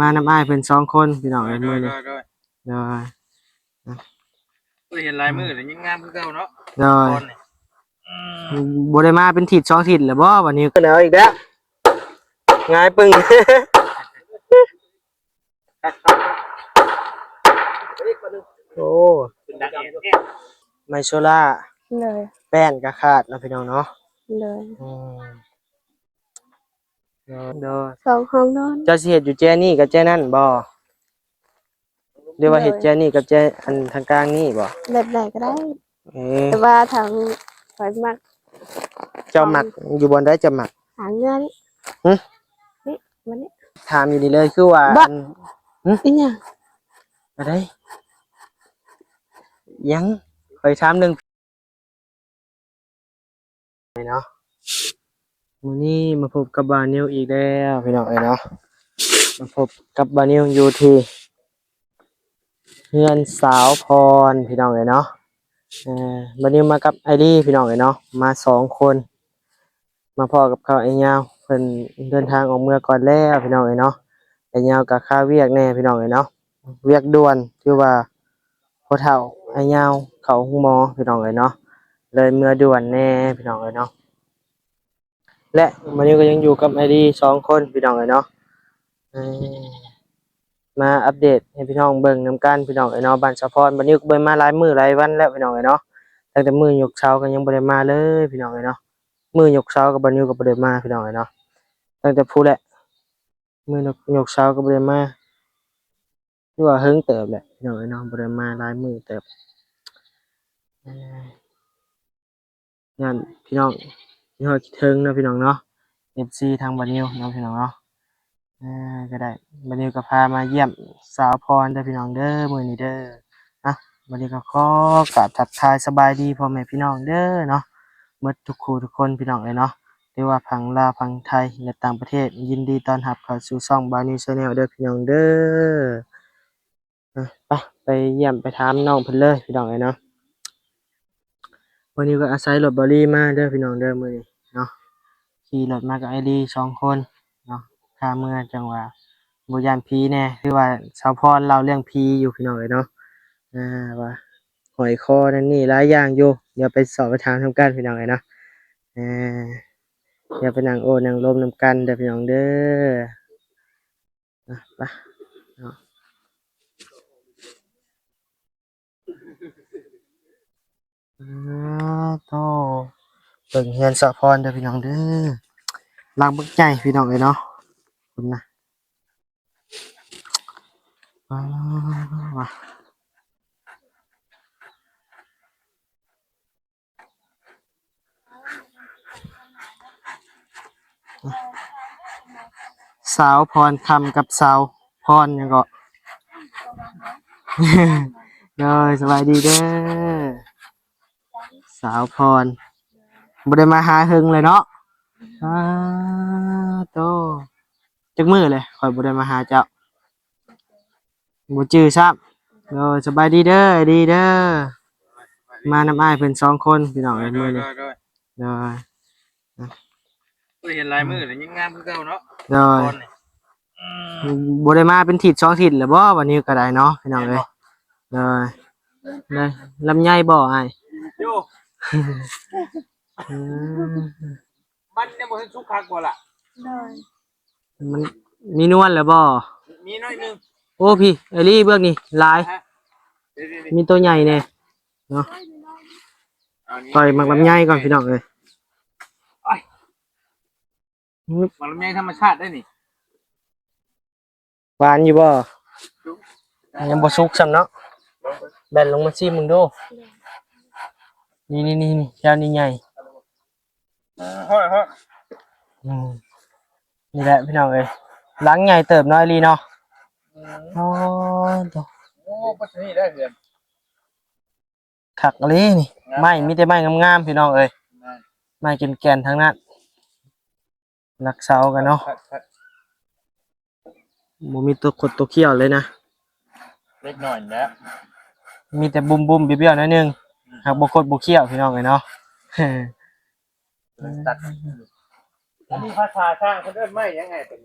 ມານຳອ້າຍເພິ່ນສອງຄົນພີ່ນ້ອງເອີຍ ໂດຍ ມື້ນີ້ ໂດຍ ໂດຍ ໂດຍ ໂດຍ ເຫັນຫຼາຍມື້ແລ້ວຍັງງາມຄືເກົ່າເນາະ ໂດຍ ຕອນນີ້ ອືມ ບໍ່ໄດ້ມາເປັນທິດສອງທິດແລ້ວບໍ່ ບັດນີ້ເອົາອີກແລ້ວ ຫງາຍປຶ້ງ ໂອ້ ໄມ້ໂຊລາ ໂດຍ ແປ້ນກໍຂາດເນາະພີ່ນ້ອງເນາະ ໂດຍ ອືມ ໂດຍ ໂດຍ ສອງຫ້ອງນອນ ເຈົ້າຊິເຮັດຢູ່ແຈນີ້ກັບແຈນັ້ນບໍ່ ຫຼືວ່າເຮັດ ໂດຍ ແຈນີ້ກັບແຈອັນທາງກາງນີ້ບໍ່ ແບບໃດກໍໄດ້ ເອີ ແຕ່ວ່າທາງຂ້ອຍມັກ ເຈົ້າມັກ ຢູ່ບ່ອນໃດເຈົ້າມັກ ທາງເຮືອນ ຫຶ ນີ້ ມານີ້ ຖາມຢູ່ນີ້ເລີຍ ຄືວ່າ ບະ ອັນ ຫຶ ອີຫຍັງ ອັນໃດ ຫຍັງ ຂ້ອຍຖາມເລື່ອງ ເນາະ ມື້ນີ້ມາພົບກັບບ່າວນິວອີກແລ້ວພີ່ນ້ອງເອີຍເນາະ ມາພົບກັບບ່າວນິວຢູ່ທີ່ເຮືອນສາວພອນພີ່ນ້ອງເອີຍເນາະ ເອີ ບ່າວນິວມາກັບອ້າຍລີພີ່ນ້ອງເອີຍເນາະ ມາສອງຄົນ ມາພໍ້ກັບເຂົາ ອ້າຍຍາວເພິ່ນເດີນທາງອອກເມືອກ່ອນແລ້ວພີ່ນ້ອງເອີຍເນາະ ອ້າຍຍາວກໍຄາວຽກແດ່ພີ່ນ້ອງເອີຍເນາະ ວຽກດ່ວນ ຖືວ່າພໍ່ເຖົ້າອ້າຍຍາວເຂົ້າໂຮງໝໍພີ່ນ້ອງເອີຍເນາະ ເລີຍເມືອດ່ວນແດ່ພີ່ນ້ອງເອີຍເນາະ ແລະ ມື້ນີ້ກໍຍັງຢູ່ກັບອ້າຍລີສອງຄົນພີ່ນ້ອງເອີຍເນາະ ເອີ ມາອັບເດດໃຫ້ພີ່ນ້ອງເບິ່ງນຳກັນພີ່ນ້ອງເອີຍເນາະ ບ້ານສາວພອນ ບ່າວນິວກໍບໍ່ໄດ້ມາຫຼາຍມື້ຫຼາຍວັນແລ້ວພີ່ນ້ອງເອີຍເນາະ ຕັ້ງແຕ່ມື້ຍົກເສົາກໍຍັງບໍ່ໄດ້ມາເລີຍພີ່ນ້ອງເອີຍເນາະ ມື້ຍົກເສົາກໍບ່າວນິວກໍບໍ່ໄດ້ມາພີ່ນ້ອງເອີຍເນາະ ຕັ້ງແຕ່ພຸ້ນແຫຼະ ມື້ຍົກ ຍົກເສົາກໍບໍ່ໄດ້ມາ ຖືວ່າເຫິງເຕີບແຫຼະພີ່ນ້ອງເອີຍເນາະ ບໍ່ໄດ້ມາຫຼາຍມື້ເຕີບ ເອີ ຢ້ານພີ່ນ້ອງຄິດຮອດຄິດເຖິງເນາະພີ່ນ້ອງເນາະ ເອັຟຊີທາງບ່າວນິວເນາະພີ່ນ້ອງເນາະ ເອີ ກໍໄດ້ ບ່າວນິວກໍພາມາຢ້ຽມສາວພອນເດີພີ່ນ້ອງເດີ ມື້ນີ້ເດີ ອ່ະ ບັດນີ້ກໍຂໍກາບທັກທາຍສະບາຍດີພໍ່ແມ່ພີ່ນ້ອງເດີເນາະ ໝົດທຸກຄູ່ທຸກຄົນພີ່ນ້ອງເອີຍເນາະ ຫຼືວ່າຝັ່ງລາວ ຝັ່ງໄທ ແລະ ຕ່າງປະເທດ ຍິນດີຕ້ອນຮັບເຂົ້າສູ່ຊ່ອງບ່າວນິວແຊນແນວເດີພີ່ນ້ອງເດີ ອ່ະ ໄປ ໄປຢ້ຽມໄປຖາມນ້ອງເພິ່ນເລີຍພີ່ນ້ອງເອີຍເນາະ. ມື້ນີ້ກໍອາໄສລົດບ່າວລີມາເດີພີ່ນ້ອງເດີ ມື້ນີ້ເນາະ ຂີ່ລົດມາກັບອ້າຍລີສອງຄົນເນາະ ຄາເມືອ ຈັ່ງວ່າບໍ່ຢ້ານຜີແດ່ ຄືວ່າສາວພອນເລົ່າເລື່ອງຜີຢູ່ພີ່ນ້ອງເອີຍເນາະ ອ່າ ວ່າຫ້ອຍຄໍນັ້ນນີ້ຫຼາຍຢ່າງຢູ່ ດຽວໄປສອບໄປຖາມນຳກັນພີ່ນ້ອງເອີຍເນາະ ເອີ ດຽວໄປນັ່ງໂອ້ນັ່ງລົມນຳກັນເດີພີ່ນ້ອງເດີ. ອ່ະ ໄປເນາະ ອ່າ ໂທ້ ເບິ່ງເຮືອນສາວພອນເດີພີ່ນ້ອງເດີ ຫຼັງບັກໃຫຍ່ພີ່ນ້ອງເອີຍເນາະ ພຸ້ນນະ ວ້າວ ສາວພອນຄຳກັບສາວພອນຫຍັງເກາະ ໂດຍ ສະບາຍດີເດີ ສາວພອນ ບໍ່ໄດ້ມາຫາເຫິງເລີຍເນາະ ອ້າ ໂຕ ຈັກມື້ເລີຍ ຂ້ອຍບໍ່ໄດ້ມາຫາເຈົ້າ. ບໍ່ຈື່ຊ້ຳ ໂດຍ ສະບາຍດີເດີ ດີເດີ ມານຳອ້າຍເພິ່ນສອງຄົນພີ່ນ້ອງເອີຍ ໂດຍ ມື້ນີ້ ໂດຍ ໂດຍ ໂດຍ ໂດຍ ເຫັນຫຼາຍມື້ແລ້ວຍັງງາມຄືເກົ່າເນາະ ໂດຍ ຕອນນີ້ ອືມ ບໍ່ໄດ້ມາເປັນທິດສອງທິດແລ້ວບໍ່ ບັດນີ້ກໍໄດ້ເນາະ ພີ່ນ້ອງເອີຍ ແມ່ນບໍ່ ໂດຍ ໂດຍ ລຳໄຍບໍ່ອ້າຍ ໂຍ ອືມ ມັນຍັງບໍ່ທັນສຸກຄັກບໍ່ລະ ໂດຍ ມັນມີນວນແລ້ວບໍ່ ມີໜ້ອຍໜຶ່ງ ໂອ້ ພີ້ ເອລີ້ ເບິ່ງນີ້ຫຼາຍ ຮະ ມີໂຕໃຫຍ່ແດ່ເນາະ ຂ້ອຍມັກລຳໄຍກ່ອນພີ່ນ້ອງເອີຍ ໂອ້ຍ ໝາກລຳໄຍທຳມະຊາດໄດ໋ນີ້. ຫວານຢູ່ບໍ່? ຍັງບໍ່ສຸກຊ້ຳເນາະ ແບນລົງມາຊີມເບິ່ງດູ ນີ້ໆໆ ແຖວນີ້ໃຫຍ່ ເອີ ຮ້ອຍໆ ອືມ ນີ້ແຫຼະພີ່ນ້ອງເອີຍ ຫຼັງໃຫຍ່ເຕີບເນາະ ອີ່ຫຼີເນາະ ອືມ ໂອ້ໂຕ ໂອ້ ບັດນີ້ໄດ້ເຮືອນ ຄັກອີ່ຫຼີນີ້ ງາມ ໄມ້ມີແຕ່ໄມ້ງາມໆ ພີ່ນ້ອງເອີຍ ງາມ ໄມ້ແກ່ນໆ ທັງນັ້ນ ຫຼັກເສົາກັນເນາະ ຄັກໆ ບໍ່ມີຕົວຄົດຕົວຂ້ຽວເລີຍນະ ເລັກນ້ອຍແຫຼະ ມີແຕ່ບຸ້ມໆ ບ້ຽວໆ ໜ້ອຍໜຶ່ງ ອືມ ຫາກບໍ່ຄົດບໍ່ຂ້ຽວ ພີ່ນ້ອງເອີຍເນາະ ຕັດ ອັນນີ້ພາສາຊ່າງເພິ່ນເອີ້ນໄມ້ຫຍັງໄງ ເປັນ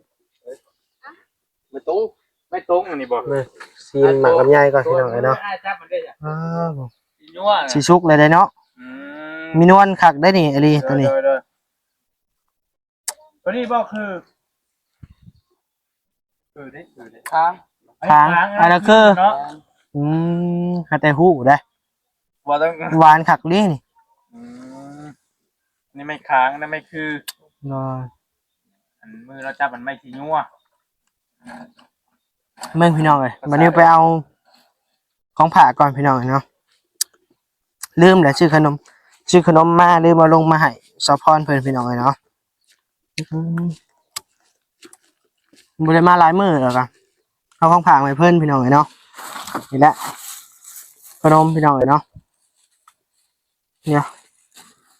ໄມ້ຕຸງ ໄມ້ຕົງອັນນີ້ບໍ່? ເບິ່ງ ຊີມໝາກລຳໄຍກ່ອນພີ່ນ້ອງເອີຍເນາະ. ອ້າຍຈັບມັນເດ້ ອ້າວ ຊິຍົວ ຊິສຸກແລ້ວເດ້ເນາະ. ອືມ ມີນວນຄັກໄດ໋ນີ້ ອີ່ຫຼີ ໂດຍ ຕົວນີ້ ໂດຍ ໂດຍ. ຕົວນີ້ບໍ່ຄື ຄືເດ້ ຄືເດ້ ຄາງ ຄາງ ອັນນັ້ນຄືເນາະ. ອືມ ຫາແຕ່ຮູ້ເດ້ ວ່າຕ້ອງ ຫວານຄັກເດ້ນີ້. ອືມ ນີ້ໄມ້ຄາງ ອັນນັ້ນໄມ້ຄື ໂດຍ. ອັນມືລາວຈັບມັນໄມ້ຂີ້ຍົວ. ເບິ່ງພີ່ນ້ອງເອີຍ ບັດນີ້ໄປເອົາຂອງຝາກກ່ອນພີ່ນ້ອງເອີຍເນາະ. ລືມແຫຼະ ຊື້ຂະໜົມ ຊື້ຂະໜົມມາ ລືມເອົາລົງມາໃຫ້ສາວພອນເພິ່ນພີ່ນ້ອງເອີຍເນາະ. ອືມ ບໍ່ໄດ້ມາຫຼາຍມື້ແລ້ວກະ ເອົາຂອງຝາກໃຫ້ເພິ່ນພີ່ນ້ອງເອີຍເນາະ. ນີ້ແຫຼະ ຂະໜົມພີ່ນ້ອງເອີຍເນາະ. ດຽວ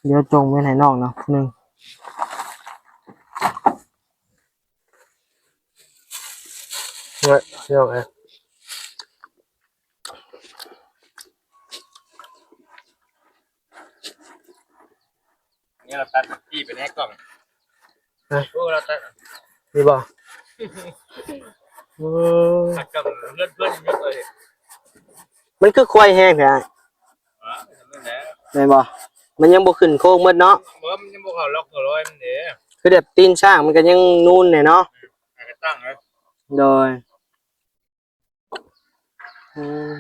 ດຽວຈົ່ງເງິນໃຫ້ນ້ອງເນາະ ໜຶ່ງ ເອີ ພີ່ນ້ອງເອີຍ. ນີ້ລາວຕັດປີ້ໄປແນະກ້ອງ. ຮະ? ໂອ້ ລາວຕັດ ນີ້ບໍ່? ໂອ້ ຕັດກ້ອງເພື່ອນໆ ມັນຄືຄວາຍແຮງແທ້ອ້າຍ. ອໍ ນັ້ນແຫຼະ ແມ່ນບໍ່? ມັນຍັງບໍ່ຂຶ້ນໂຄງໝົດເນາະ. ບໍ່ ມັນຍັງບໍ່ເຂົ້າລັອກເຂົ້າລອຍມັນເດ້. ຄືແບບຕີນຊ້າງມັນກໍຍັງນູນແດ່ເນາະ. ອືມ ໃຫ້ກະຕັ້ງເລີຍ. ໂດຍ. ອືມ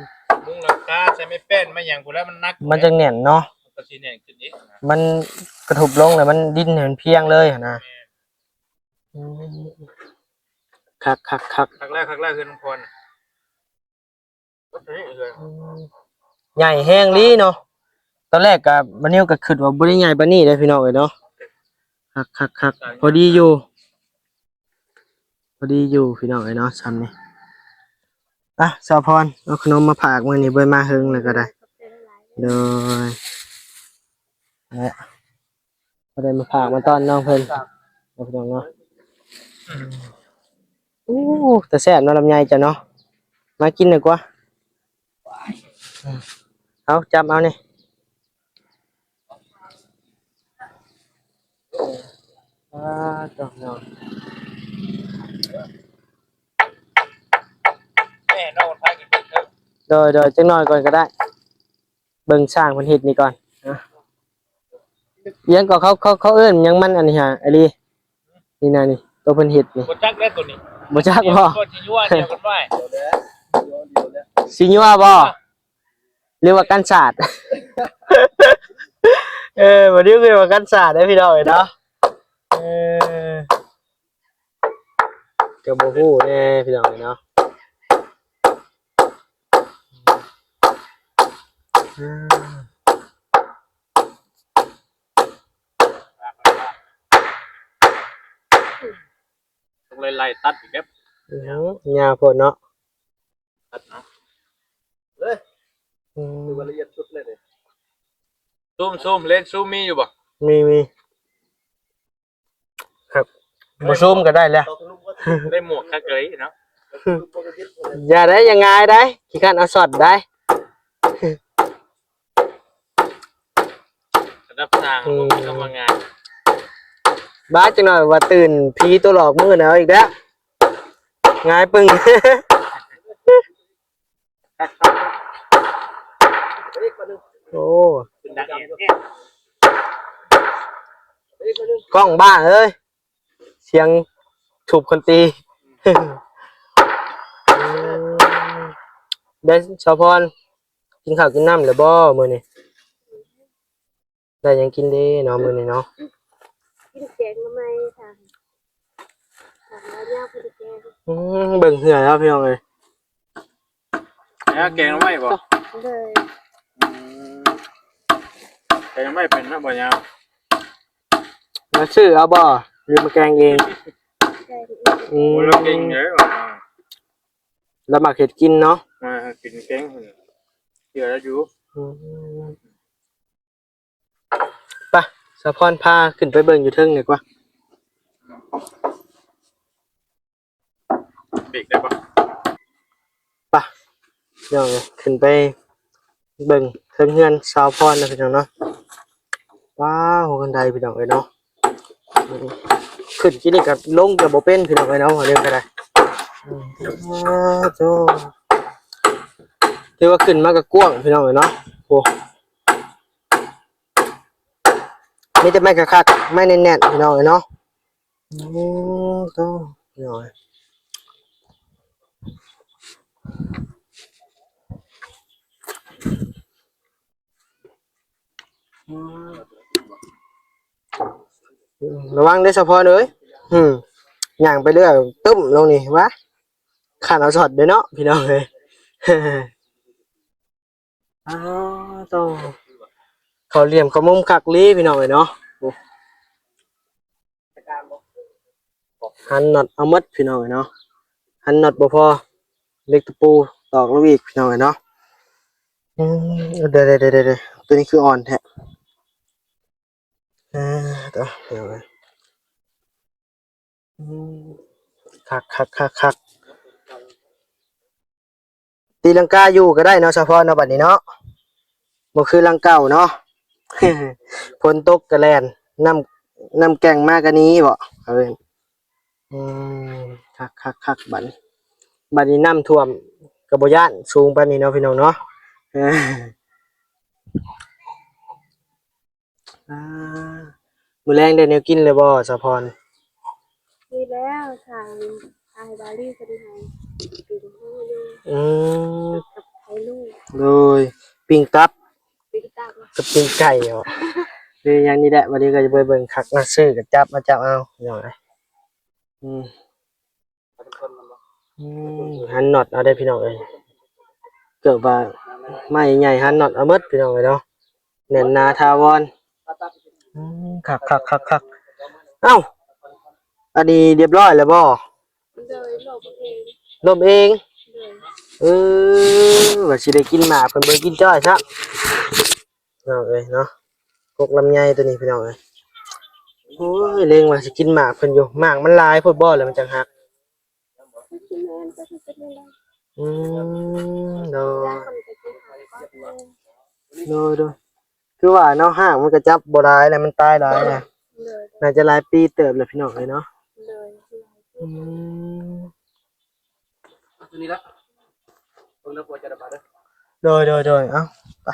ມຸງຫຼັງຄາໃສ່ໄມ້ແປ້ນໄມ້ຫຍັງພຸ້ນແຫຼະ ມັນໜັກ ມັນຈັ່ງແໜ້ນເນາະ. ມັນກໍຊິແໜ້ນຂຶ້ນອີກນະ ມັນກະທົບລົງແລ້ວມັນດິນໃຫ້ມັນພຽງເລີຍຫັ້ນນະ. ແມ່ນ. ອືມ ຄັກໆໆ ຄັກແລ້ວ ຄັກແລ້ວ ເຮືອນນ້ອງພອນ. ອືມ ໃຫຍ່ແຮງອີ່ຫຼີເນາະ. ຕອນແລກກະ ບານິວກະຄິດວ່າບໍ່ໄດ້ໃຫຍ່ປານນີ້ເດ້ພີ່ນ້ອງເອີຍເນາະ. ຄັກໆໆ ພໍດີຢູ່ ພໍດີຢູ່ພີ່ນ້ອງເອີຍເນາະ ຊ່ຳນີ້. ອ່ະ ສາວພອນ ເອົາຂະໜົມມາຝາກ ມື້ນີ້ບໍ່ໄດ້ມາເຫິງແລ້ວກໍໄດ້. ໂດຍ ແລະ ບໍ່ໄດ້ມາຝາກມາຕ້ອນນ້ອງເພິ່ນເນາະ ພີ່ນ້ອງເນາະ. ໂອ້ ຕາແຊບເນາະ ລຳໄຍເຈົ້າເນາະ. ມາກິນດີກວ່າ. ເອົາ ຈັບເອົານີ້. ອ່າ ເຈົ້າເນາະ ແນ່ນອນ ພາກັນເບິ່ງເດີ. ໂດຍໆ ຈັກໜ້ອຍກ່ອນກໍໄດ້. ເບິ່ງຊ່າງເພິ່ນເຮັດນີ້ກ່ອນນະ. ອີຫຍັງກໍເຂົາ ເຂົາ ເຂົາເອີ້ນຫຍັງມັນອັນນີ້ຫາ ອາລີ? ນີ້ນະນີ້ ໂຕເພິ່ນເຮັດນີ້ ບໍ່ຈັກແລ້ວໂຕນີ້ ບໍ່ຈັກບໍ່? ກໍຊິຍົວດຽວກັນໄວ້ ຊິຍົວບໍ່ ຫຼືວ່າກັນສາດ? ເອີ ບໍ່ດີຄືວ່າກັນສາດເດ້ພີ່ນ້ອງເອີຍເນາະ. ເອີ ກໍບໍ່ຮູ້ແດ່ພີ່ນ້ອງເອີຍເນາະ. ຕ້ອງໄລ່ໆຕັດອີກເດ້. ໂອ້ໂຫ ຍາວໂພດເນາະ ຕັດເອົາເລີຍ. ອືມ ຖືວ່າລະອຽດສຸດເລີຍເດ້. ຊູມໆ ເລນຊູມມີຢູ່ບໍ່? ມີໆ. ຄັບ ບໍ່ຊູມກໍໄດ້ແລ້ວ ໄດ້ໝວກຄັກເລີຍເນາະ. ຢ່າໄດ້ ຢ່າຫງາຍໄດ້ ຂີ້ຄ້ານເອົາຊັອດໄດ້. ລະດັບຊ່າງ ອືມ ບໍ່ມີຄຳວ່າງ່າຍ. ບາດຈັກໜ້ອຍວ່າຕື່ນ ຜີໂຕຫຼອກມື້ນະ ເອົາອີກແລ້ວ ຫງາຍປຶ້ງ. ໂອ້ ກ້ອງບ້າເອີຍ ສຽງທຸບຄົນຕີ. ເດ້ ສາວພອນ ກິນເຂົ້າກິນນ້ຳແລ້ວບໍ່ມື້ນີ້? ໄດ້ຫຍັງກິນເດ້ເນາະມື້ນີ້ເນາະ? ກິນແກງໜໍ່ໄມ້ ຖາມ ຖາມວ່າຍາວບໍ່ໄດ້ແກງ. ອືມ ເບິ່ງເຫື່ອແລ້ວພີ່ນ້ອງເອີຍ. ຍາວແກງໜໍ່ໄມ້ບໍ່? ເລີຍ. ອືມ ແກງໜໍ່ໄມ້ເປັນນະບໍ່ຍາວ? ມາຊື້ເອົາບໍ່ ຫຼືມາແກງເອງ? ແກງເອງ. ອືມ ໂອ້ຍ ລາວເກັ່ງເດ້. ລາວມັກເຮັດກິນເນາະ. ມາກິນແກງເທື່ອລະຢູ່. ອືມ ໄປ ສາວພອນພາຂຶ້ນໄປເບິ່ງຢູ່ເທິງດີກວ່າ. ເບກໄດ້ບໍ່? ໄປ ພີ່ນ້ອງເອີຍ ຂຶ້ນໄປເບິ່ງເທິງເຮືອນສາວພອນນະພີ່ນ້ອງເນາະ. ວ້າວ ຫົວຄັນໄດພີ່ນ້ອງເອີຍເນາະ. ຂຶ້ນກີ້ນີ້ກໍລົງກໍບໍ່ເປັນພີ່ນ້ອງເອີຍເນາະ ອັນນີ້ກໍໄດ້. ອືມ ອ້າໂທ້ ຖືວ່າຂຶ້ນມາກໍກວ້າງພີ່ນ້ອງເອີຍເນາະ. ໂອ້ ມີແຕ່ໄມ້ຄັກໆ ໄມ້ແໜ້ນໆ ພີ່ນ້ອງເອີຍເນາະ. ໂອ້ໂທ້ ພີ່ນ້ອງເອີຍ ລະວັງເດີສາວພອນເອີຍ. ອືມ ຍ່າງໄປເລື້ອຍ ຕຶ້ມລົງນີ້ ວະ ຄັນເອົາຊັອດເດີເນາະ ພີ່ນ້ອງເອີຍ. ອ້າໂທ້ ເຂົ້າຫຼ່ຽມເຂົ້າມຸມຄັກອີ່ຫຼີພີ່ນ້ອງເອີຍເນາະ. ໂອ້ ຫັນນັອດເອົາໝົດພີ່ນ້ອງເອີຍເນາະ. ຫັນນັອດບໍ່ພໍ ເຫຼັກຕະປູຕອກລົງອີກພີ່ນ້ອງເອີຍເນາະ. ອືມ ເດີໆໆໆ ໂຕນີ້ຄືອ່ອນແທ້. ອ່າ ໂຕ ພີ່ນ້ອງເອີຍ ອືມ ຄັກໆໆໆ. ຕີລັງກາຢູ່ກໍໄດ້ເນາະສາວພອນເນາະ ບັດນີ້ເນາະ ບໍ່ຄືຫຼັງເກົ່າເນາະ. ຝົນຕົກກໍແລ່ນ ນ້ຳ ນ້ຳແກ່ງມາກໍໜີບໍ ເອີ ອືມ ຄັກໆໆ. ບັດນີ້ ບັດນີ້ນ້ຳຖ້ວມກໍບໍ່ຢ້ານ ສູງປານນີ້ເນາະ ພີ່ນ້ອງເນາະ. ອ່າ ມື້ແລງໄດ້ແນວກິນແລ້ວບໍ່ສາວພອນ? ມີແລ້ວ ທາງອ້າຍບາລີເພິ່ນໃຫ້ປີ້ງຫູຢູ່. ອືມ ກັບໄຂ່ລູກ. ໂດຍ ປີ້ງຕັບ ປີ້ງຕັບກັບປີ້ງໄກ່ເນາະ. ຄືຫຍັງນີ້ແຫຼະ ບາລີກໍຈະໄປເບິ່ງຄັກນະ ຊື້ກໍຈັບມາຈັບເອົາ ພີ່ນ້ອງເອີຍ. ອືມ ອືມ ຫັນນັອດເອົາເດ້ພີ່ນ້ອງເອີຍ ເກືອບວ່າໄມ້ໃຫຍ່ຫັນນັອດເອົາໝົດພີ່ນ້ອງເອີຍເນາະ ແໜ້ນໜາຖາວອນ. ອືມ ຄັກໆໆໆ. ເອົ້າ ອັນນີ້ຮຽບຮ້ອຍແລ້ວບໍ່? ໂດຍ ລົມເອງ ລົມເອງ. ໂດຍ ເອີ ວ່າຊິໄດ້ກິນໝາກ ເພິ່ນບໍ່ໄດ້ກິນຈ້ອຍຊ້ຳ. ພີ່ນ້ອງເອີຍເນາະ ກົກລຳໄຍຕົວນີ້ພີ່ນ້ອງເອີຍ. ໂອ້ຍ ເລັງວ່າຊິກິນໝາກເພິ່ນຢູ່ ໝາກມັນຫຼາຍໂພດບໍ່ ແລ້ວມັນຈັ່ງຫັກ. ອືມ ໂດຍ ໂດຍ ໂດຍ ຄືວ່າເນາະ ຮາກມັນກໍຈັບບໍ່ຫຼາຍແລ້ວ ມັນຕາຍຫຼາຍແລ້ວ. ໂດຍ ໜ້າຈະຫຼາຍປີເຕີບແລ້ວພີ່ນ້ອງເອີຍເນາະ. ໂດຍ ອືມ ໂດຍ ໂດຍ ໂດຍ ເອົ້າ ໄປ.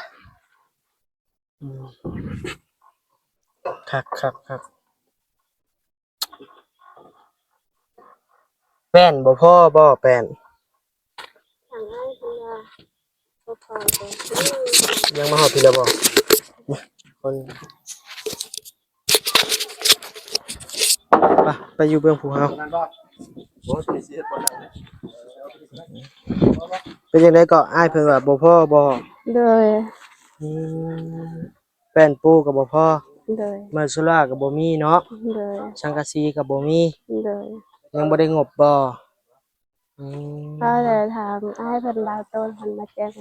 ອືມ ຄັກໆໆ. ແປ້ນບໍ່ພໍບໍ່ ແປ້ນ ທາງອ້າຍເພິ່ນວ່າບໍ່ພໍບໍ່ ຍັງມາຮອດພີ້ແລ້ວບໍ່? ຄົນ ໄປ ໄປຢູ່ເບື້ອງພູເຮົາ. ເປັນຈັ່ງໃດເກາະ ອ້າຍເພິ່ນວ່າບໍ່ພໍບໍ່? ໂດຍ ອືມ ແປ້ນປູກໍບໍ່ພໍ. ໂດຍ ໄມ້ໂຊລາກໍບໍ່ມີເນາະ. ໂດຍ ສັງກະສີກໍບໍ່ມີ. ໂດຍ ຍັງບໍ່ໄດ້ງົບບໍ່? ອືມ ພໍແລ້ວ ຖາມອ້າຍເພິ່ນ ບ່າວໂຕເພິ່ນມາແຈ້ງ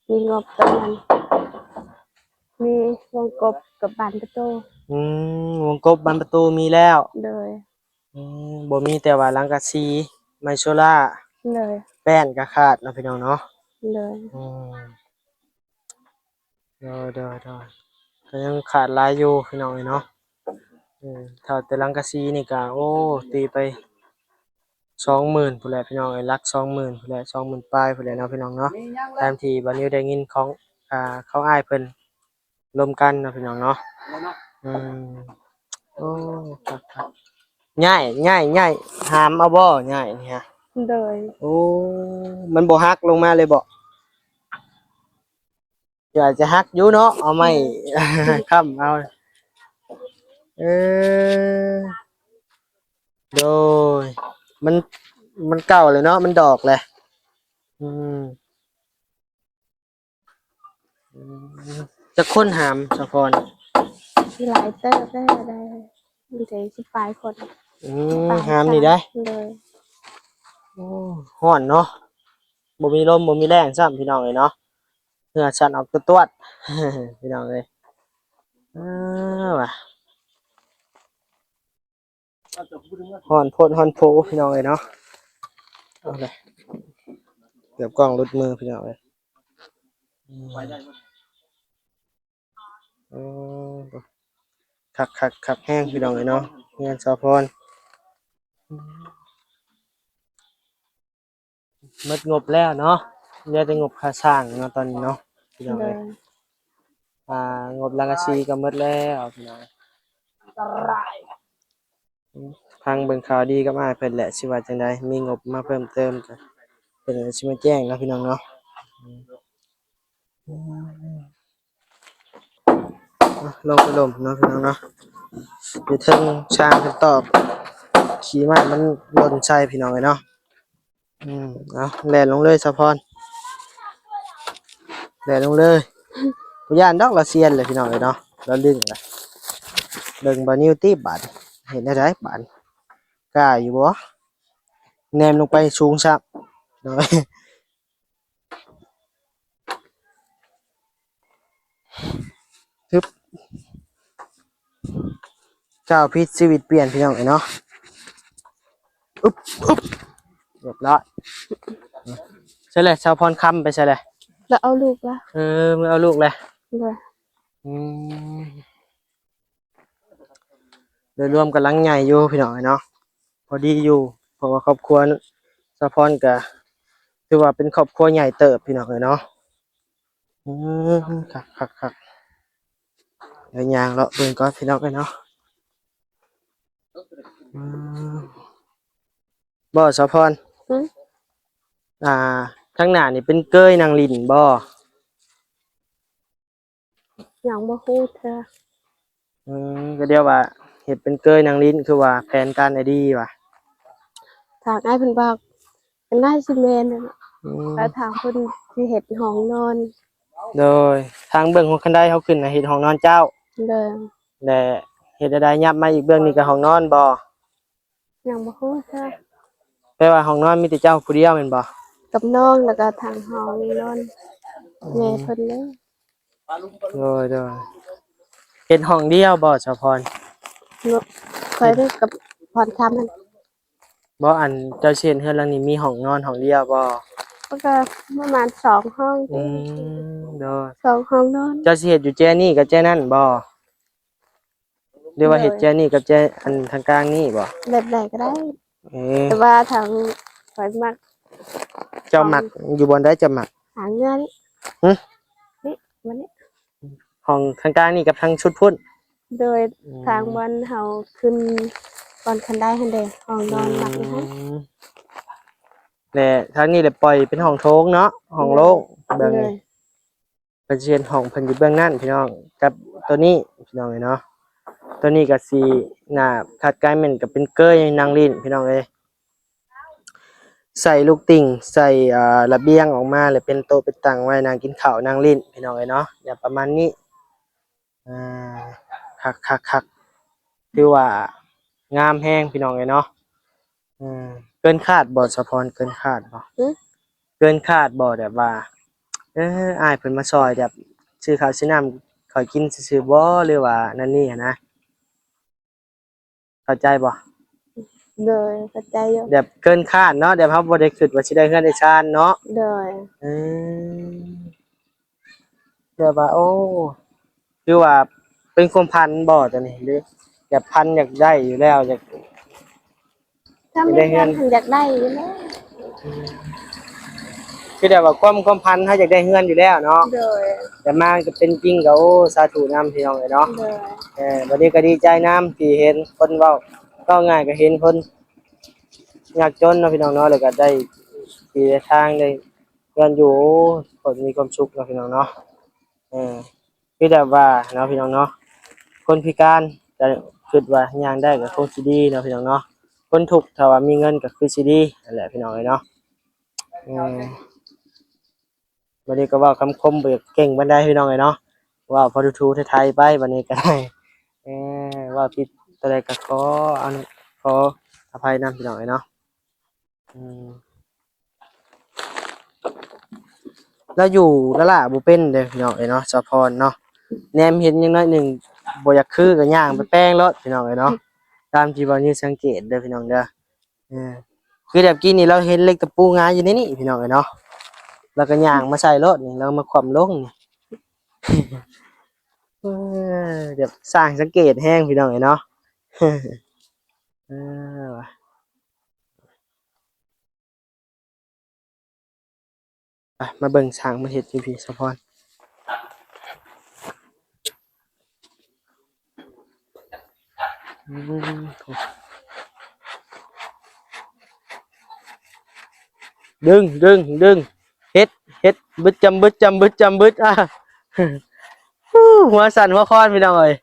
ມີງົບຕົວນັ້ນ ມີວົງກົບກັບບານປະຕູ. ອືມ ວົງກົບບານປະຕູມີແລ້ວ. ໂດຍ ອືມ ບໍ່ມີແຕ່ວ່າສັງກະສີ ໄມ້ໂຊລາ. ໂດຍ ແປ້ນກໍຂາດເນາະ ພີ່ນ້ອງເນາະ. ໂດຍ ອືມ ໂດຍ ໂດຍ ໂດຍ ກໍຍັງຂາດຫຼາຍຢູ່ພີ່ນ້ອງເອີຍເນາະ. ເອີ ຖ້າແຕ່ສັງກະສີນີ້ກໍ ໂອ້ ຕີໄປສອງໝື່ນພຸ້ນແຫຼະພີ່ນ້ອງເອີຍ ຫຼັກສອງໝື່ນພຸ້ນແຫຼະ ສອງໝື່ນປາຍພຸ້ນແຫຼະເນາະ ພີ່ນ້ອງເນາະ. ຕາມທີ່ບ່າວນິວໄດ້ຍິນຂອງ ອ່າ ເຂົາອ້າຍເພິ່ນລົມກັນເນາະ ພີ່ນ້ອງເນາະ. ອືມ ໂອ້ ຄັກໆ ຍ້າຍ ຍ້າຍ ຍ້າຍ ຫາມເອົາບໍ່ ຍ້າຍນີ້? ໂດຍ ໂອ້ ມັນບໍ່ຫັກລົງມາເລີຍບໍ່? ອາດຈະຫັກຢູ່ເນາະ ເອົາໄມ້ ໂດຍ ຄ້ຳເອົາ. ເອີ ໂດຍ ມັນ ມັນເກົ່າແລ້ວເນາະ ມັນດອກແລ້ວ. ອືມ ອືມ ຈັກຄົນຫາມສາວພອນ? ຫຼາຍເຕີບໄດ້ ໄດ້ ມີແຕ່ສິບປາຍຄົນ. ອືມ ປາຍ ຫາມນີ້ໄດ໋. ໂດຍ ໂອ້ ຮ້ອນເນາະ ບໍ່ມີລົມ ບໍ່ມີແຮງຊ້ຳ ພີ່ນ້ອງເອີຍເນາະ. ເຫື່ອສັນອອກຕວດໆ ພີ່ນ້ອງເອີຍ. ເອີ ວ່າ ຮ້ອນໂພດຮ້ອນໂພ ພີ່ນ້ອງເອີຍເນາະ. ເອົາເລີຍ ເກືອບກ້ອງຫຼຸດມື ພີ່ນ້ອງເອີຍ. ອືມ ໂອ້ ຄັກໆ ຄັກແຮງ ພີ່ນ້ອງເອີຍເນາະ ເຮືອນສາວພອນ. ອືມ ໝົດງົບແລ້ວເນາະ ເຫຼືອແຕ່ງົບຄ່າສ້າງເນາະຕອນນີ້ເນາະ ພີ່ນ້ອງເອີຍ. ອ່າ ງົບສັງກະສີກໍໝົດແລ້ວ ພີ່ນ້ອງ. ຟັງເບິ່ງຂ່າວດີກັບອ້າຍເພິ່ນແຫຼະ ຊິວ່າຈັ່ງໃດ ມີງົບມາເພີ່ມເຕີມກໍເພິ່ນກໍຊິມາແຈ້ງເນາະ ພີ່ນ້ອງເນາະ. ອ່ະ ລົງໄປລົມເນາະ ພີ່ນ້ອງເນາະ ຢູ່ເທິງຊ່າງເພິ່ນຕອກ ຂີ້ໄມ້ມັນຫຼົ່ນໃສ່ ພີ່ນ້ອງເອີຍເນາະ. ອືມ ເອົາ ແລ່ນລົງເລີຍສາວພອນ ແລ່ນລົງເລີຍ. ບໍ່ຢ້ານດອກ ລາວຊຽນແຫຼະ ພີ່ນ້ອງເອີຍເນາະ ລາວດຶງລະ. ເບິ່ງບ່າວນິວຕິບາດ ເຮັດແນວໃດບາດ ກ້າຢູ່ບໍ່? ແນມລົງໄປສູງຊ້ຳ. ຮຶບ ກ້າວຜິດຊີວິດປ່ຽນ ພີ່ນ້ອງເອີຍເນາະ. ອຶບ ອຶບ ຮຽບຮ້ອຍ. ໃສແຫຼະ ສາວພອນຄຳໄປໃສແຫຼະ? ລາວເອົາລູກລະ. ເອີ ມື້ເອົາລູກແຫຼະ. ໂດຍ. ອືມ. ໂດຍລວມກຳລັງໃຫຍ່ຢູ່ພີ່ນ້ອງເອີຍເນາະ ພໍດີຢູ່ ເພາະວ່າຄອບຄົວສາວພອນກະຖືວ່າເປັນຄອບຄົວໃຫຍ່ເຕີບພີ່ນ້ອງເອີຍເນາະ. ອືມ ຄັກໆໆ ດຽວຍ່າງເລາະເບິ່ງກ່ອນພີ່ນ້ອງເອີຍເນາະ. ອືມ ບໍ່ ສາວພອນ ຫື? ອ່າ ທາງໜ້ານີ້ເປັນເກີຍນັ່ງຫຼິ້ນບໍ່? ຍັງບໍ່ຮູ້ເທື່ອ. ອືມ ກໍດຽວວ່າເຮັດເປັນເກີຍນັ່ງຫຼິ້ນ ຄືວ່າແຜນການໄອດີວ່າ ທາງອ້າຍເພິ່ນບອກກໍໜ້າຊິແມ່ນນັ້ນແຫຼະ. ອືມ ແລ້ວທາງເພິ່ນຊິເຮັດຫ້ອງນອນ. ໂດຍ ທາງເບື້ອງຫົວຄັນໄດເຮົາຂຶ້ນນະ ເຮັດຫ້ອງນອນເຈົ້າ. ໂດຍ. ແລະ ເຮັດໃດໆ ຫຍັບມາອີກເບື້ອງນີ້ກໍຫ້ອງນອນບໍ່? ຍັງບໍ່ຮູ້ເທື່ອ. ແປວ່າຫ້ອງນອນມີແຕ່ເຈົ້າຜູ້ດຽວແມ່ນບໍ່? ກັບນ້ອງ ແລ້ວກໍທາງຫ້ອງນອນ ອືມ ແມ່ເພິ່ນເດ້. ໂດຍໆ ເຮັດຫ້ອງດຽວບໍ່ສາວພອນ? ຂ້ອຍໄດ້ກັບພອນຄຳຫັ້ນ. ບໍ່ ອັນເຈົ້າຊິເຮັດເຮືອນຫຼັງນີ້ມີຫ້ອງນອນຫ້ອງດຽວບໍ່? ມັນກໍປະມານສອງຫ້ອງ. ອືມ ໂດຍ ສອງຫ້ອງນອນ. ເຈົ້າຊິເຮັດຢູ່ແຈນີ້ກັບແຈນັ້ນບໍ່? ຫຼືວ່າເຮັດແຈນີ້ກັບແຈອັນທາງກາງນີ້ບໍ່? ແບບໃດກໍໄດ້. ເອີ ແຕ່ວ່າທາງຂ້ອຍມັກ ເຈົ້າມັກຢູ່ບ່ອນໃດເຈົ້າມັກ? ທາງເຮືອນີ້. ຫຶ? ນີ້ ມັນນີ້ ຫ້ອງທາງກາງນີ້ກັບທາງສຸດພຸ້ນ. ໂດຍ. ອືມ ທາງບ່ອນເຮົາຂຶ້ນບ່ອນຄັນໄດຫັ້ນເດ້ ຫ້ອງນອນມັກຢູ່ຫັ້ນ. ອືມ ແລະທາງນີ້ແຫຼະປ່ອຍເປັນຫ້ອງໂຖງເນາະ ຫ້ອງໂລ່ງ. ໂດຍ ເບິ່ງນີ້ ໂດຍ. ເພິ່ນຊິເຮັດຫ້ອງເພິ່ນຢູ່ເບື້ອງນັ້ນພີ່ນ້ອງ ກັບໂຕນີ້ພີ່ນ້ອງເອີຍເນາະ. ໂຕນີ້ກໍຊິໜ້າຄັກກາຍແມ່ນກໍເປັນເກີຍນັ່ງຫຼິ້ນພີ່ນ້ອງເອີຍ ໃສ່ລູກຕິ່ງ ໃສ່ ອ່າ ລະບຽງອອກມາ ແລ້ວເປັນໂຕະເປັນຕັ່ງໄວ້ນັ່ງກິນເຂົ້ານັ່ງຫຼິ້ນພີ່ນ້ອງເອີຍເນາະ ຢ່າງປະມານນີ້. ອ່າ ຄັກໆໆ ຖືວ່າງາມແຮງພີ່ນ້ອງເອີຍເນາະ. ເອີ ເກີນຄາດບໍ່ສາວພອນ ເກີນຄາດບໍ່? ຫຶ? ເກີນຄາດບໍ່ ແບບວ່າ ເອີ ອ້າຍເພິ່ນມາຊ່ອຍແບບຊື້ເຂົ້າຊື້ນ້ຳຂ້ອຍກິນຊື່ໆບໍ່ ຫຼືວ່ານັ້ນນີ້ຫັ້ນນະ ເຂົ້າໃຈບໍ່? ໂດຍ ເຂົ້າໃຈຢູ່. ແບບເກີນຄາດເນາະ ແບບເຮົາບໍ່ໄດ້ຄິດວ່າຊິໄດ້ເຮືອນໄດ້ຊານເນາະ. ໂດຍ. ເອີ ແບບວ່າ ໂອ້ ຄືວ່າເປັນຄວາມຝັນບໍ່ຕົວນີ້ ຫຼືແບບຝັນຢາກໄດ້ຢູ່ແລ້ວ ຢາກ ຖ້າມີເງິນຫັ້ນຢາກໄດ້ຢູ່ແລ້ວ. ອືມ ຄືແບບວ່າຄວາມ ຄວາມຝັນເຮົາຢາກໄດ້ເຮືອນຢູ່ແລ້ວເນາະ. ໂດຍ. ແຕ່ມາກໍເປັນຈິງກໍ ໂອ້ ສາທຸນຳພີ່ນ້ອງເອີຍເນາະ. ໂດຍ. ເອີ ບັດນີ້ກໍດີໃຈນຳທີ່ເຫັນຄົນເວົ້າ ເວົ້າງ່າຍກໍເຫັນຄົນຍາກຈົນເນາະ ພີ່ນ້ອງເນາະ ແລ້ວກໍໄດ້ທີ່ໄດ້ທາງ ໄດ້ເຮືອນຢູ່ ໂອ້ ຄົນມີຄວາມສຸກເນາະ ພີ່ນ້ອງເນາະ. ເອີ ຄືແບບວ່າເນາະ ພີ່ນ້ອງເນາະ ຄົນພິການກໍຄິດວ່າຍ່າງໄດ້ກໍຄົງຊິດີເນາະ ພີ່ນ້ອງເນາະ. ຄົນທຸກຖ້າວ່າມີເງິນກໍຄືຊິດີນັ້ນແຫຼະ ພີ່ນ້ອງເອີຍເນາະ. ເອີ ບັດນີ້ກໍເວົ້າຄຳຄົມບໍ່ເກັ່ງປານໃດ ພີ່ນ້ອງເອີຍເນາະ ເວົ້າພໍທູໆໄທໆໄປ ບັດນີ້ກໍໄດ້ ເອີ ເວົ້າຜິດຕົວໃດກໍຂໍອະນຸ ຂໍອະໄພນຳ ພີ່ນ້ອງເອີຍເນາະ. ອືມ ລາວຢູ່ລ້າໆບໍ່ເປັນເດ້ພີ່ນ້ອງເອີຍເນາະ ສາວພອນເນາະ. ແນມເຫັນຫຍັງໜ້ອຍໜຶ່ງບໍ່ຢາກຄືກໍຍ່າງໄປແປງໂລດພີ່ນ້ອງເອີຍເນາະ ຕາມທີ່ບ່າວນິວສັງເກດເດີພີ່ນ້ອງເດີ. ເອີ ຄືແບບກີ້ນີ້ລາວເຫັນເຫຼັກຕະປູງາຢູ່ໃນນີ້ພີ່ນ້ອງເອີຍເນາະ ລາວກໍຍ່າງມາໃສ່ໂລດນີ້ ລາວມາຂວ້ຳລົງນີ້ ເອີ ແບບຊ່າງສັງເກດແຮງພີ່ນ້ອງເອີຍເນາະ. ເອີ ໄປ ມາເບິ່ງຊ່າງມາເຮັດຢູ່ພີ້ ສາວພອນ. ອືມ ດຶງ ດຶງ ດຶງ ເຮັດ ເຮັດ ບຶດຈຳບຶດ ຈຳບຶດ ຈຳບຶດ ອາ ຮູ້ ຫົວສັ່ນຫົວຄອນພີ່ນ້ອງເອີຍ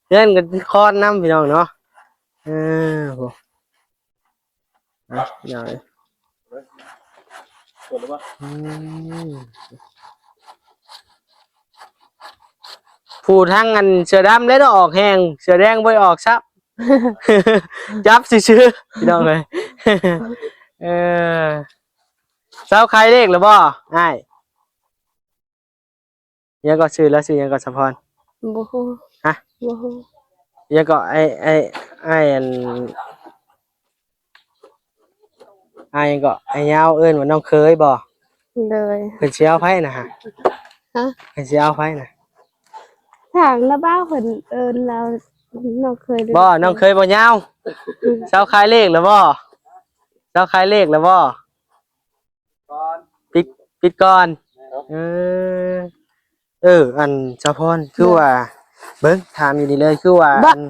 ເຮືອນກໍຄອນນຳພີ່ນ້ອງເນາະ. ເອີ ໂອ້ ອະ ພີ່ນ້ອງເອີຍ ອືມ ຜູ້ທັງອັນເສື້ອດຳແລ້ວເນາະ ອອກແຮງ ເສື້ອແດງບໍ່ໄດ້ອອກຊ້ຳ ຈັບຊື່ໆ ພີ່ນ້ອງເອີຍ. ເອີ ເຊົາຂາຍເລກແລ້ວບໍ່ອ້າຍ? ຫຍັງເກາະ ຊື່ລາວຊື່ຫຍັງເກາະ ສາວພອນ? ບໍ່ຮູ້. ຮະ? ບໍ່ຮູ້. ຫຍັງເກາະ ອ້າຍ ອ້າຍ ອ້າຍ ອັນ ອ້າຍຫຍັງເກາະ ອ້າຍຍາວ ເອີ້ນວ່ານ້ອງເຄີຍບໍ່? ໂດຍ. ເພິ່ນຊິເອົາໃຜນະ? ຮະ? ຮະ? ເພິ່ນຊິເອົາໃຜນະ? ຖາມລາວບ່າວ ເພິ່ນເອີ້ນລາວນ້ອງເຄີຍບໍ່? ນ້ອງເຄີຍບໍ່ຍາວ? ອືມ. ເຊົາຂາຍເລກແລ້ວບໍ່? ເຊົາຂາຍເລກແລ້ວບໍ່? ປິດ ປິດກ່ອນ. ເອີ ເອີ ອັນ ສາວພອນ ຄືວ່າ ເບິ່ງ ຖາມຢູ່ນີ້ເລີຍ ຄືວ່າ ອັນ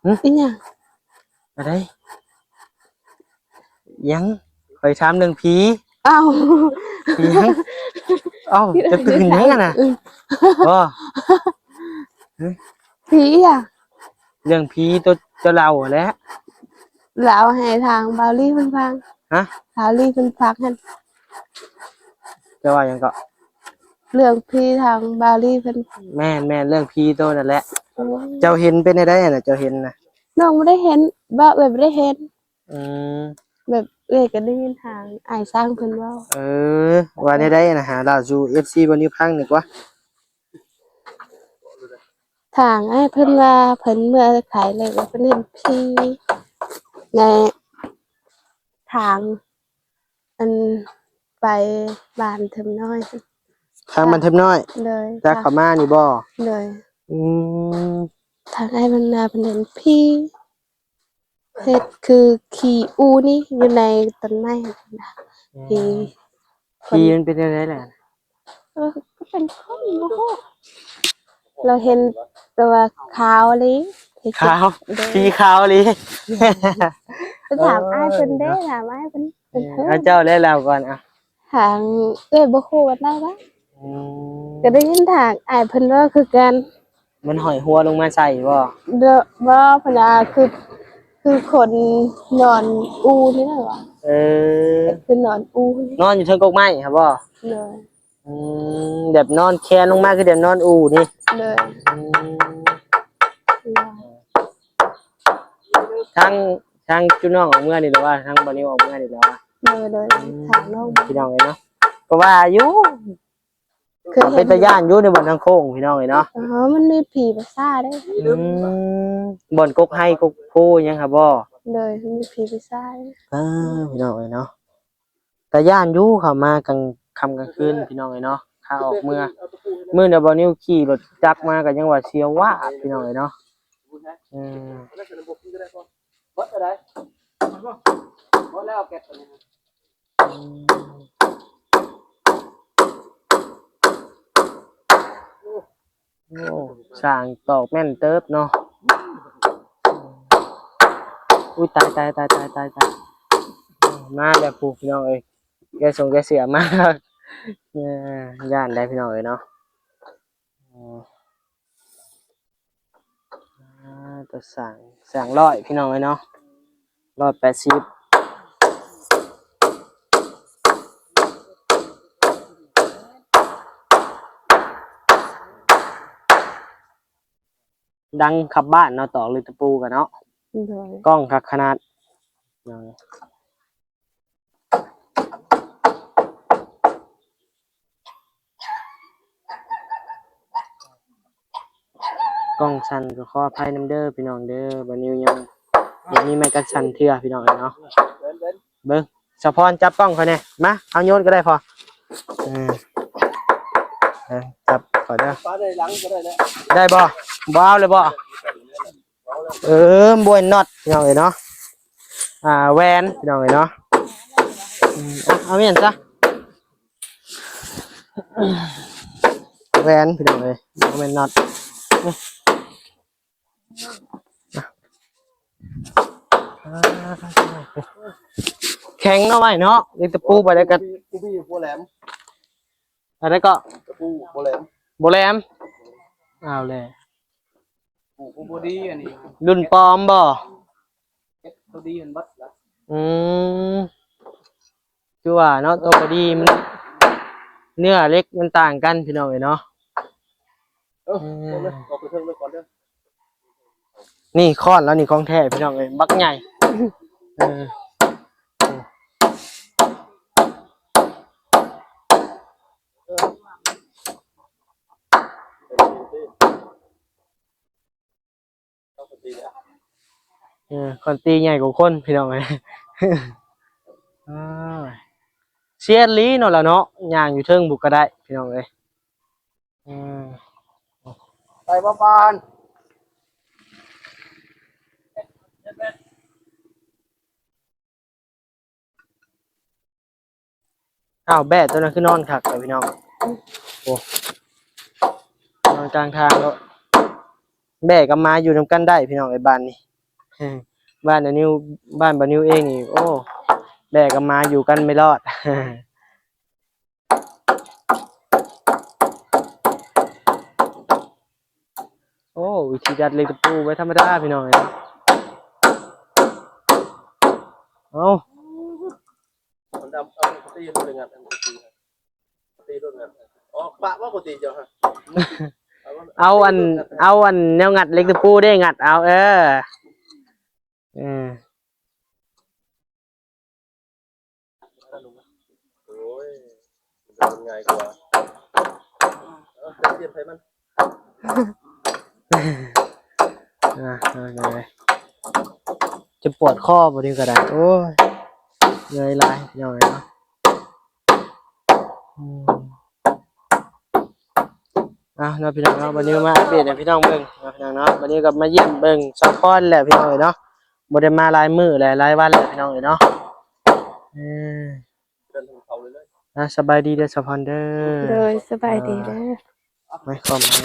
ຫຶ? ອີຫຍັງ? ອັນໃດ? ຫຍັງ? ຂ້ອຍຖາມເລື່ອງຜີ. ອ້າວ ຫຍັງ? ເອົ້າ ຈະຕື່ນຫຍັງຫັ້ນນະ? ບໍ່ ຜີຫຍັງ? ເລື່ອງຜີໂຕເຈົ້າເລົ່າຫັ້ນແຫຼະ ເລົ່າໃຫ້ທາງບ່າວລີເພິ່ນຟັງ. ຮະ? ບ່າວລີເພິ່ນຟັງຫັ້ນ. ເຈົ້າວ່າຫຍັງເກາະ? ເລື່ອງຜີທາງບ່າວລີເພິ່ນ. ແມ່ນໆ ເລື່ອງຜີໂຕນັ້ນແຫຼະ. ໂອ້ຍ ເຈົ້າເຫັນເປັນແນວໃດຫັ້ນນະ? ເຈົ້າເຫັນນະ? ນ້ອງບໍ່ໄດ້ເຫັນ ບໍ່ ເອື້ອຍບໍ່ໄດ້ເຫັນ. ອືມ ແບບເອື້ອຍກໍໄດ້ຍິນທາງອ້າຍຊ່າງເພິ່ນເວົ້າ. ເອີ ວ່າແນວໃດນະ? ຫາເລົ່າສູ່ເອັຟຊີບ່າວນິວຟັງດີກວ່າ. ທາງອ້າຍເພິ່ນວ່າເພິ່ນເມືອຂາຍເລກ ເພິ່ນເຫັນຜີໃນທາງ ອັນ ໄປບ້ານເທີມນ້ອຍ. ທາງບ້ານເທີມນ້ອຍ? ໂດຍ. ຈາກເຂົ້າມານີ້ບໍ່? ໂດຍ. ອືມ ທາງອ້າຍເພິ່ນວ່າເພິ່ນເຫັນຜີ ເຮັດຄືຂີ້ອູ່ນີ້ຢູ່ໃນຕົ້ນໄມ້ຫັ້ນນະ. ອືມ ຜີ ຜີມັນເປັນແນວໃດລະ? ເອີ ກໍເປັນຄົນບໍ່ຮູ້ ລາວເຫັນແຕ່ວ່າຂາວອີ່ຫຼີ. ຂາວ? ໂດຍ. ຜີຂາວອີ່ຫຼີ. ໄປຖາມອ້າຍເພິ່ນເດ້. ເອີ ຖາມອ້າຍເພິ່ນ. ເອີ ເອົາເຈົ້າແລະເລົ່າກ່ອນ. ອ່ະ ທາງເອື້ອຍບໍ່ຮູ້ວ່າໄດ້ລະ. ອືມ ກໍໄດ້ຍິນທາງອ້າຍເພິ່ນເວົ້າຄືກັນ. ມັນຫ້ອຍຫົວລົງມາໃສ່ບໍ່? ເດີ ບໍ່ ເພິ່ນວ່າຄື ຄືຄົນນອນອູ່ນີ້ນະວ່າ. ເອີ ຄືນອນອູ່ ນອນຢູ່ເທິງກົກໄມ້ຫັ້ນບໍ່? ໂດຍ. ອືມ ແບບນອນແຄນລົງມາຄືແບບນອນອູ່ນີ້. ໂດຍ. ອືມ ທາງ ທາງຈຸນ້ອງອອກເມືອນີ້ແຫຼະວ່າ ທາງບ່າວນິວອອກເມືອນີ້ແຫຼະວ່າ. ໂດຍ ໂດຍ. ອືມ ທາງນ້ອງ ພີ່ນ້ອງເອີຍເນາະ ກໍວ່າຢູ່ ເຄີຍເຫັນ ເປັນຕາຢ້ານຢູ່ໃນບ່ອນທາງໂຄ້ງ ພີ່ນ້ອງເອີຍເນາະ. ອໍ ມັນມີຜີປີສາດເດ້. ອືມ ບ່ອນກົກໄຮກົກໂພຫຍັງຫັ້ນບໍ່? ໂດຍ ມີຜີປີສາດ. ເອີ ພີ່ນ້ອງເອີຍເນາະ ຕາຢ້ານຢູ່ ເຂົ້າມາກາງຄ່ຳກາງຄືນ ພີ່ນ້ອງເອີຍເນາະ. ຂາອອກເມືອ ມື້ນັ້ນບ່າວນິວຂີ່ລົດຈັກມາກໍຍັງວ່າສຽວວາບ ພີ່ນ້ອງເອີຍເນາະ. ເອີ ໂອ້ ຊ່າງຕອກແມ່ນເຕີບເນາະ. ອຸ້ຍ ຕາຍ ຕາຍ ມາແລ້ວຜູ້ ພີ່ນ້ອງເອີຍ ແກສົ່ງແກເສຍມາ. ເອີ ຢ້ານໄດ໋ ພີ່ນ້ອງເອີຍເນາະ. ອ່າ ຕົວສ້າງ ສ້າງຮ້ອຍ ພີ່ນ້ອງເອີຍເນາະ ຮ້ອຍແປດສິບ. ດັງຂັບບ້ານເນາະ ຕອກເຫຼັກຕະປູກັນເນາະ. ໂດຍ. ກ້ອງຄັກຂະໜາດ. ກ້ອງສັ່ນກໍຂໍອະໄພນຳເດີພີ່ນ້ອງເດີ. ບ່າວນິວຍັງບໍ່ມີໄມ້ກັນສັ່ນເທື່ອພີ່ນ້ອງເອີຍເນາະ. ເບິ່ງ ສາວພອນຈັບກ້ອງຂ້ອຍແດ່ ມາ ເອົາໂຍນກໍໄດ້ພໍ່. ເອີ ເອີ ຈັບຂ້ອຍເດີ. ໄດ້ບໍ່? ບໍ່ເອົາເລີຍບໍ່? ເອີ ບໍ່ແມ່ນນັອດພີ່ນ້ອງເອີຍເນາະ. ອ່າ ແຫວນພີ່ນ້ອງເອີຍເນາະ. ອືມ ເອົາ ເອົາແມ່ນຊະ. ແຫວນພີ່ນ້ອງເອີຍ ບໍ່ແມ່ນນັອດ. ແຂງເນາະໄມ້ເນາະ ເຫຼັກຕະປູໄປແລ້ວກໍ ກູບີບໍ່ແຫຼມ ອັນໃດກໍ ຕະປູບໍ່ແຫຼມ ບໍ່ແຫຼມ. ເອົາແຫຼະ ປູບໍ່ດີອັນນີ້ ລຸ້ນປອມບໍ່? ເຮັດໂຕດີມັນເບິດລະ. ອືມ ຄືວ່າເນາະ ໂຕບໍ່ດີມັນ ເນື້ອເຫຼັກມັນຕ່າງກັນພີ່ນ້ອງເອີຍເນາະ. ເອີ ເອີ ເອົາໄປເທິງເລີຍກ່ອນເດີ. ນີ້ຄ້ອນລາວນີ້ຂອງແທ້ພີ່ນ້ອງເອີຍ ບັກໃຫຍ່. ເອີ ເອີ ຄອນຕີໃຫຍ່ກວ່າຄົນພີ່ນ້ອງເອີຍ. ເອີ ເຊຍອີ່ຫຼີເນາະລະເນາະ ຍ່າງຢູ່ເທິງພຸ້ນກໍໄດ້ພີ່ນ້ອງເອີຍ. ເອີ ໄປບໍ່ປານ. ອ້າວ ແບ້ຕົວນັ້ນຄືນອນຄັກແທ້ພີ່ນ້ອງ. ໂອ້ ນອນກາງທາງໂລດ ແບ້ກັບໝາຢູ່ນຳກັນໄດ້ພີ່ນ້ອງເອີຍ ບ້ານນີ້. ບ້ານອານິວ ບ້ານບ່າວນິວເອງນີ້ ໂອ້ ແບ້ກັບໝາຢູ່ກັນໄມ່ລອດ. ໂອ້ ວິທີດັດເຫຼັກຕະປູບໍ່ທຳມະດາພີ່ນ້ອງເອີຍ. ເອົາ ມັນດຳ ເອົາໄປຕີໂລດ ງັດອັນຕີໂລດ ງັດ ອອກປະວ່າບໍ່ຕີເຈົ້າຫັ້ນ. ເອົາອັນ ເອົາອັນແນວງັດເຫຼັກຕະປູເດ້ ງັດເອົາ ເອີ ເອີ. ໂອ້ຍ ມັນງ່າຍກວ່າ ເອົາ ຈັກສຽບໃສ່ມັນ. ອ່າ ເອົາໄປ ຈະປວດຄໍບໍ່ນີ້ກໍໄດ້. ໂອ້ຍ ເມື່ອຍຫຼາຍ ພີ່ນ້ອງເອີຍເນາະ. ອືມ ເອົາເນາະພີ່ນ້ອງເນາະ ບ່າວນິວມາອັບເດດໃຫ້ພີ່ນ້ອງເບິ່ງເນາະ ພີ່ນ້ອງເນາະ. ບ່າວນິວກໍມາຢ້ຽມເບິ່ງສາວພອນແຫຼະ ພີ່ນ້ອງເອີຍເນາະ ບໍ່ໄດ້ມາຫຼາຍມື້ແຫຼະ ຫຼາຍວັນແຫຼະ ພີ່ນ້ອງເອີຍເນາະ. ເອີ ອ່າ ສະບາຍດີເດີສາວພອນເດີ. ໂດຍ ສະບາຍດີເດີ. ມາຄອມມາ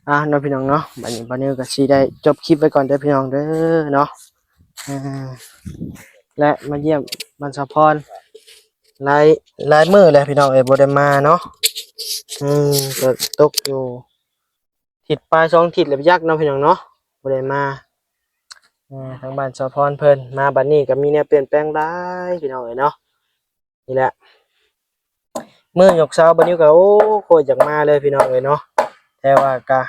ອ່າ ເນາະພີ່ນ້ອງເນາະ ບັດນີ້ບ່າວນິວກໍຊິໄດ້ຈົບຄລິບໄວ້ກ່ອນເດີພີ່ນ້ອງເດີເນາະ. ເອີ ແລະ ມາຢ້ຽມບ້ານສາວພອນຫຼາຍ ຫຼາຍມື້ແລ້ວພີ່ນ້ອງເອີຍ ບໍ່ໄດ້ມາເນາະ. ອືມ ກໍຕົກຢູ່ ທິດປາຍສອງທິດແລ້ວໄປຈັກເນາະພີ່ນ້ອງເນາະ ບໍ່ໄດ້ມາ. ເອີ ທາງບ້ານສາວພອນເພິ່ນມາບັດນີ້ກໍມີແນວປ່ຽນແປງຫຼາຍພີ່ນ້ອງເອີຍເນາະ. ນີ້ແຫຼະ ມື້ຍົກເສົາບ່າວນິວກໍ ໂອ້ ໂຄດຢາກມາເລີຍພີ່ນ້ອງເອີຍເນາະ ແຕ່ວ່າກໍ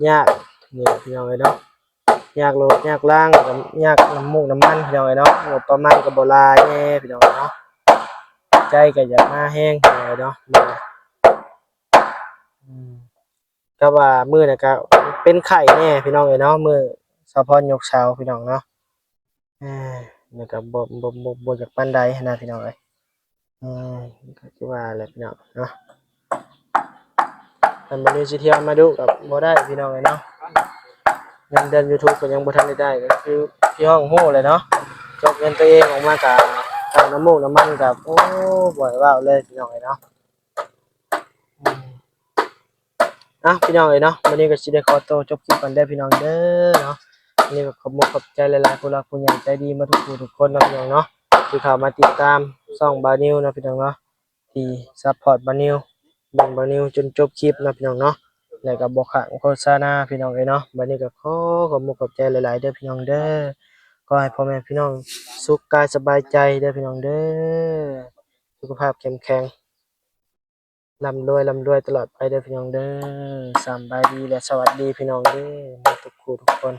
ຍາກ ນີ້ພີ່ນ້ອງເອີຍເນາະ ຍາກໂລດຍາກລາງ ຍາກນ້ຳມູກນ້ຳມັນພີ່ນ້ອງເອີຍເນາະ ງົບປະມານກໍບໍ່ຫຼາຍແດ່ພີ່ນ້ອງເອີຍເນາະ. ໃຈກໍຢາກມາແຮງພີ່ນ້ອງເອີຍເນາະ ອືມ. ກໍວ່າມື້ນັ້ນກໍເປັນໄຂ້ແດ່ພີ່ນ້ອງເອີຍເນາະ ມື້ສາວພອນຍົກເສົາພີ່ນ້ອງເນາະ. ເອີ ແລ້ວກໍບໍ່ ບໍ່ ບໍ່ ບໍ່ຢາກປານໃດຫັ້ນນະພີ່ນ້ອງເອີຍ. ເອີ ກໍຄືວ່າແຫຼະພີ່ນ້ອງເນາະ ຄັນບໍ່ມີຊິທ່ຽວມາດຸກໍບໍ່ໄດ້ພີ່ນ້ອງເອີຍເນາະ. ເງິນເດືອນຢູທູບກໍຍັງບໍ່ທັນໄດ້ໄດ້ ກໍຄືທີ່ຫ້ອງຮູ້ແຫຼະເນາະ ຈົກເງິນຕົວເອງອອກມາກໍຄ່ານ້ຳມູກນ້ຳມັນກໍ ໂອ້ ບໍ່ໃຫ້ເວົ້າເລີຍພີ່ນ້ອງເອີຍເນາະ. ອືມ ອ່ະ ພີ່ນ້ອງເອີຍເນາະ ມື້ນີ້ກໍຊິໄດ້ຂໍໂຕຈົບຄລິບກ່ອນເດີພີ່ນ້ອງເດີເນາະ. ມື້ນີ້ກໍຂອບມຸກຂອບໃຈຫຼາຍໆ ຜູ້ຫຼັກຜູ້ໃຫຍ່ໃຈດີໝົດທຸກຜູ້ທຸກຄົນເນາະພີ່ນ້ອງເນາະ ທີ່ເຂົ້າມາຕິດຕາມຊ່ອງບ່າວນິວເນາະພີ່ນ້ອງເນາະ ທີ່ຊັບພອດບ່າວນິວ ເບິ່ງບ່າວນິວຈົນຈົບຄລິບເນາະພີ່ນ້ອງເນາະ ແລ້ວກໍບໍ່ຄ້າງໂຄສະນາພີ່ນ້ອງເອີຍເນາະ. ບັດນີ້ກໍຂໍຂອບມຸກຂອບໃຈຫຼາຍໆ ເດີພີ່ນ້ອງເດີ ຂໍໃຫ້ພໍ່ແມ່ພີ່ນ້ອງສຸກກາຍສະບາຍໃຈເດີພີ່ນ້ອງເດີ ສຸຂະພາບເຂັ້ມແຂງ ລ່ຳລວຍ ລ່ຳລວຍຕະຫຼອດໄປເດີພີ່ນ້ອງເດີ. ສຳບາຍດີ ແລະ ສະຫວັດດີພີ່ນ້ອງເດີ ໝົດທຸກຜູ້ທຸກຄົນ.